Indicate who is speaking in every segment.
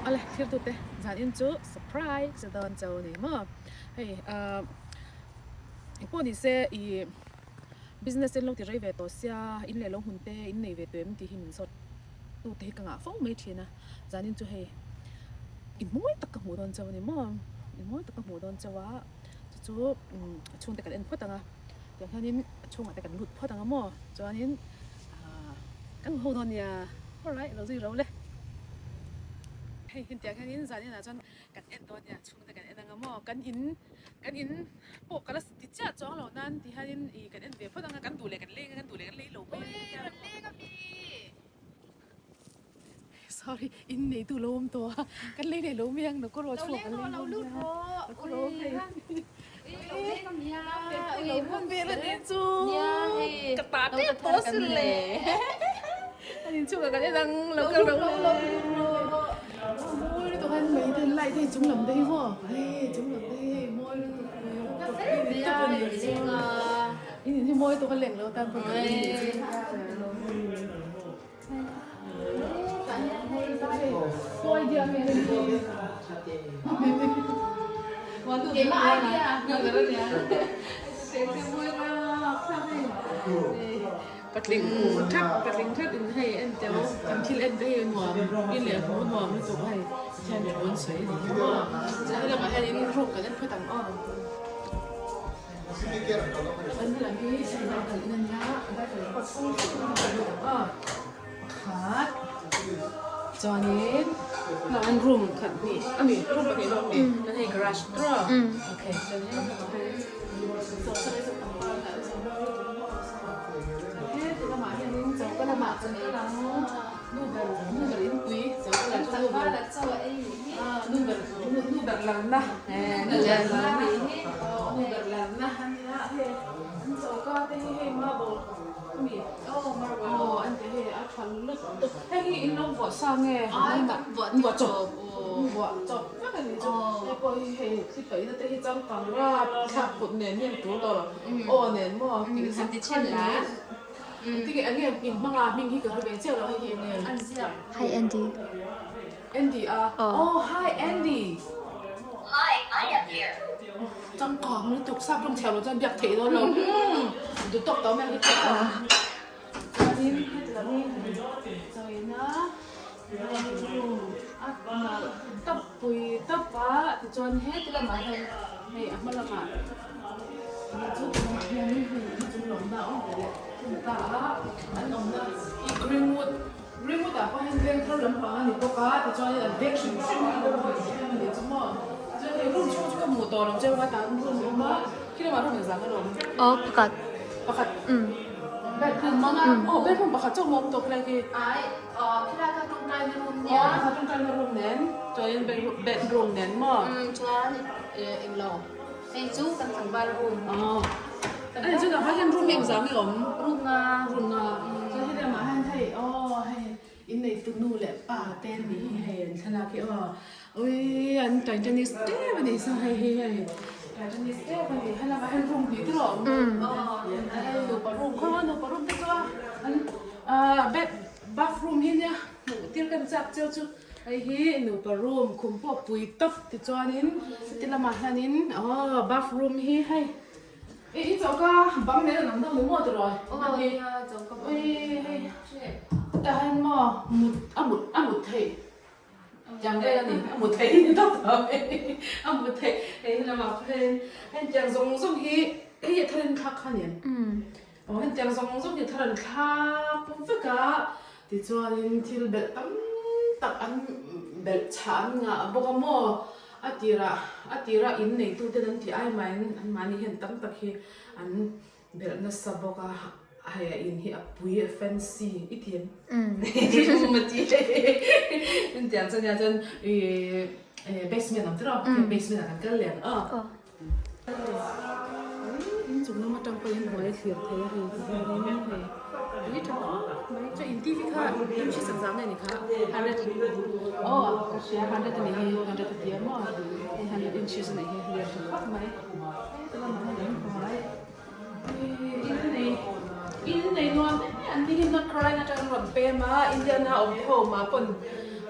Speaker 1: Awle thirtute zan in chu surprise a dawn cho a ni maw hei ah engpawh ni se ih business in lo ti rei ve tawh sia in leh lo hmun te in nei ve tawh em tih hi min zawt tu te hi ka ngah fo mai thin a zan in chu hei in mawi tak ka hmuh dawn cho a ni maw in mawi tak ka hmuh dawn cho a chu chu a chhungte kan en phawt ang a tiang hianin a chhungah te kan lut phawt ang a maw chuanin ah kan hmu ho dawn nia alright lo zui ro le hei hetiang hianin zan inah chuan kan en dawn nia chhungte kan en ang a maw kan in kan in pawh ka la ti chiah chuang lo nan ti hianin ih kan en ve phawt ang a kan duh leh kan leng a kan duh leh kan lei lo mai a ni. Sorry, in neitu lo awm tawh a, kan lei leh lo mai ang nakawr aw chhuak kan lei dawn nia, nakawr aw hei lo hmun vel a nih chu ka ta tep tawh a sin le a in chhungah kan en ang lo kal ro le mawi lutuk a mai te light te hi chung lam te hi maw hei chung lam te hi hei mawi lutuk in in hi mawi lutuk a leng lo tan pawh kan in nih chu. Patling thap patling thap in hei en teuh kan thil en te hi a nuam in leh hmuh a nuam lutuk a hei Pathian thu an sawi a ni hi maw chuan helamah hian in room kan en phawt ang aw. An lam hi daikal in a nia daikal pawh chhung a pakhat chuanin an room khat hnih a mi room pahnih zawk a ni chuan hei garage tawh okay chuan hei lamah hian choka te chu pangpar an dah nasa mawi lutuk a heti lamah hianin choka lamah kan kal ang nu ber nu ber inpui choka lam chu nu ber nu ber nu ber lalna nu ber lalna nu ber lalna a nia hei an choka te hi hei marble ami aw an ti hei a tha lutuk hei hi in lo vuah sa nge vuah chawp vuah chawp vek a ni chu hei pawh hi hei thli paihna te hi changkang rap thlak kut nen hian tur lo aw nen maw tih zak kha ni tinge enge in hmanga hming hi ka hre ve chiah lo hei hi enge
Speaker 2: Hi Andy.
Speaker 1: Andy a oh hi Andy
Speaker 3: Hi I am here
Speaker 1: Changkang lutuk sap rawng chhiar lo chuan biak theih dawn lo duh tawk tawh mai ang chuanin heti lam hi chawina room a nalh tawp pui tawp a tichuan heti lamah hian hei a hma lamah chu lamah hianin hei inchung lawmna a awm ve leh thung ta a an awmna hi greenwood. Ringawt ah pawh hian veng thar lampang a ni bawk a tichuan in an veng hrim hrim hi lo pawh in hriat a ni chu maw tichuan hei room chhung chu ka hmuh tawh lo cheu a tah room a awm a khi lamah room engzah nge awm
Speaker 2: aw pakhat
Speaker 1: pakhat
Speaker 2: umm
Speaker 1: bedroom a aw bedroom pakhat chauh maw awm tawh khilai khi
Speaker 4: ai aw khilai kha tawngtai na room nia
Speaker 1: aw kha tawngtai na room nen chuan in bedroom nen maw
Speaker 4: umm chuan englo hei chu kan tlangval room
Speaker 1: aw Ani chu nangmah hian room engzah nge awm?
Speaker 4: Room nga.
Speaker 1: Room nga. Chuan heti lamah hian hei aw hei inneitu nu leh pa te an nih hi hei an thlalak hi aw ui an Titanic tep a nih saw hei hi hei Titanic tep a ni he lamah hian room hnih te rawh a awm hei nupa room khaw nupa room te chu an ah bed bathroom hi nia hmuh tir kan chak cheu chu hei hi nupa room khum pawh pui tawp tichuanin heti lamah hianin aw bathroom hi hei. I i choka bang nen an awm deuh ni maw tiraw?
Speaker 4: Aw nia choka bang
Speaker 1: nen. Tah hian maw mut a mut a mut theih tiang vel a ni a mut theih ni tawp tawp a mut theih hei hi lamah pawh hian heng tiang zawng zawng hi hei a thar in thlak kha aniang aw heng tiang zawng zawng hi a thar an thlak vek a tichuanin thil belh tam tak an belh chhah an ngah bawk a maw. A tirah a tira in neituten an tih ai mahin anmahni hian tam tak hi an belh nasa bawk a, hei a in hi a pui a fancy i ti em? Umm a ti intiang chuan nia chuan ih basement awm tiraw basement ah kan kal leh ang aw. In chung lam atang pawhin hnuai a thlir thei a hei tihianin hei ui tha khawp mai chuan in TV kha in hre sak zang nge ni kha hundred aw ka hria hundred a nih hi hundred a tia maw hei hundred inches a nih hi lian tha khawp mai heti lamah hian in hnuai in nei in nei nuam em em an ni hi North Carolina atang an rawn pem a Indiana awm te ho mah pawn.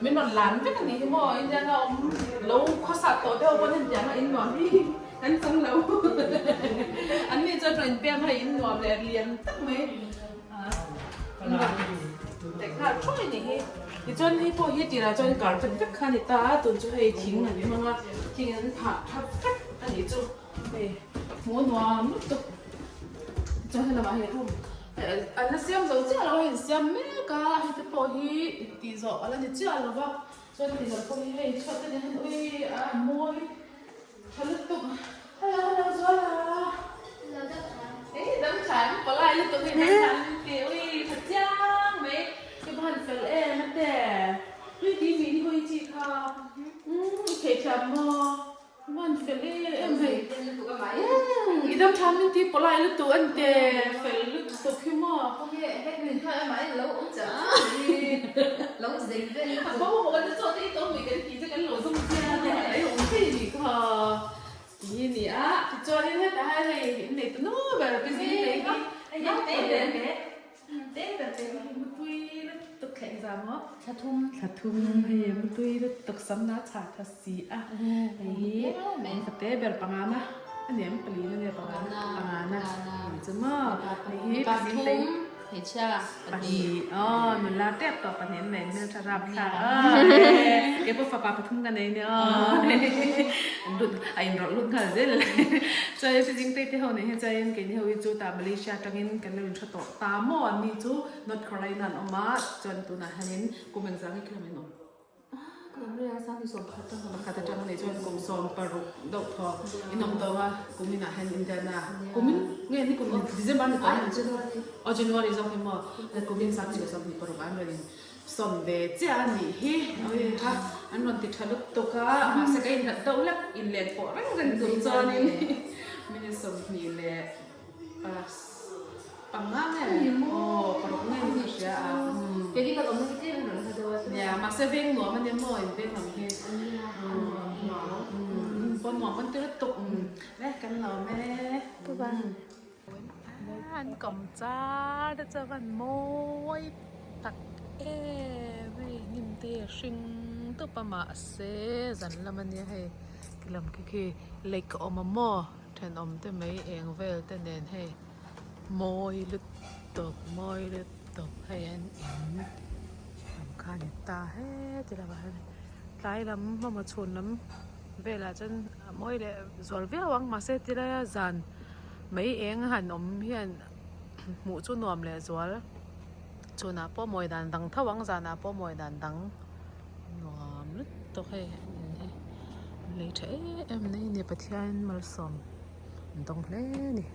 Speaker 1: Min rawn lan vek a nih hi maw, Indiana awm lo khawsat tawh deuh pawn hetiang a in nuam hi kan chang lo. An ni chuan rawn inpem a hei in nuam leh lian tak mai leh nghal thuai a nih hi. Tichuan hei pawh hi tirah chuan carpet vek kha a ni ta a, tun chu hei thing an hmang a, thing an phah tha vek a nih chu. Hei hmuh nuam lutuk chuan he lamah hei room an la siam zo chiah lo a insiam mek a hei te pawh hi tih zawh a la ni chiah lo va chuan ti lam pawh hi hei chhuat te nen hian ui a mawi tha lutuk hello hello Zuala ei dam tha em pawlai lutuk hei dam tha an ti ui tha chiang mai i va han fel em a te ui ti mi ni hawi chi kha umm i thei thiam maw. Van fel em em hei. Umm i dam tha min ti polai lutuk an te fel lutuk hi maw. A bo bawk an chaw te i tawng mui kan ti che kan lo zawng chiang a ai awm thei ni kha ti ni a tichuanin hetah hian hei in nei ta nu ber busy nei kha Mutui lutuk thleng zam maw? Thla thum. Thla thum hei mutui lutuk samna chhah tha si a. Hei hi fate ber panga na a ni em pali na nge panga na panga na ni chu maw. Hei hi
Speaker 4: pathum hmeichhia
Speaker 1: pahnih aw nula tep tawh pahnih an nei hmeltha rap thlak a keipawh fapa pathum ka nei nia aw an lut a inrawlh lut nghal zel a chuan zing te te ho nei hian chuan keini ho hi chu tah Malaysia atangin kan lo inhre tawh ta maw an ni chu North Carolina an awm a chuan tunah hianin kum engzah nge khilam in awm Pakhat atang a nih chuan kum 16 deuh thaw in awm tawh a, kum inah hian Indiana kumin nge ni kum December ni tawh a aw January zawk hi maw kumin 2026 ah an rawn in sawm ve chiah a nih hi awi kha an rawn ti tha lutuk a mahse ka inhlat deuh hlek inlen pawh reng reng tur chuanin minute 20 leh Pass panga nge aw paruk nge ni ka hria a
Speaker 4: Kei hi kan awmna hi tlem rawn hla deuh a
Speaker 1: Nia mahse veng nuam ania maw in veng lam hi pawn nuam pawn tir tuk le kan lo me An kawm char te chu a van mawi tak em hei hnim te hi a hring tup a mahse zan lam ania hei lam khi khi lake a awm a maw. Thenawm te mai eng vel te nen hei mawi lutuk mawi lutuk hei an in ang kha a ni ta heti lamah hian tlai lam emaw chhun lam velah chuan a mawi leh zual viau ang mahse tilaia zan mai eng han awm hian hmuh chu nuam leh zual chhunah pawh mawi dan dang tho ang zanah pawh mawi dan dang nuam lutuk hei an in hi. Lei tha em em mai a ni Pathian malsawm an dawng hle a ni.